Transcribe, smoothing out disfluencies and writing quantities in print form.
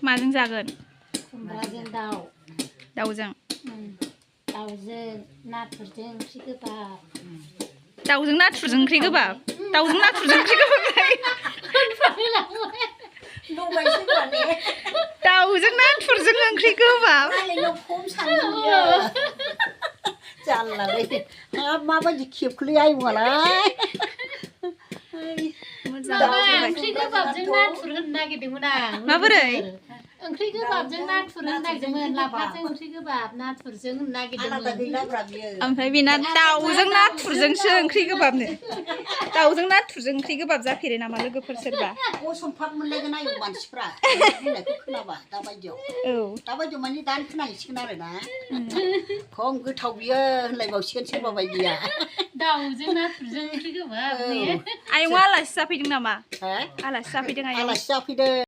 माजों जागोन? खुमब्राजों दाउ। दाउजों। दाउजों नाथुरजों ओंख्रि गोबाब। दाउजों नाथुरजों ओंख्रि गोबाब? दाउजों नाथुरजों ओंख्रि गोबाब दाउजों नाथुरजों ओंख्रि गोबाब? जारलालै हाब माबायदि खेबखोलै आयंआलाय ओंख्रि गोबाबजों नाथुर होनो नागिरदोंमोन आं। माबोरै? ओंख्रि गोबाबजों नाथुर होनो नागिरदोंमोन। लाफाजों ओंख्रि गोबाब नाथुरजों होनो नागिरदोंमोन। ओमफ्राय बेना दाउजों नाथुरजोंसो ओंख्रि गोबाबनो। दाउजों नाथुरजों ओंख्रि गोबाब जाफेरो नामा लोगोफोर सोरबा? गसंफाब मोनलायगोन आयौ मानसिफ्रा बुंनायखौ खोनाबा दाबायदियाव। औ दाबायदियाव माने दानो खोनाहैसिगोन आरोना। खम गोथाव बियो होनलायबावसिगोन सोरबा बायदिया। दाउजों नाथुरजों ओंख्रि गोबाब। आयंआ आलासि जाफैदों नामा? हो? आलासि जाफैदों आयं? आलासि जाफैदों।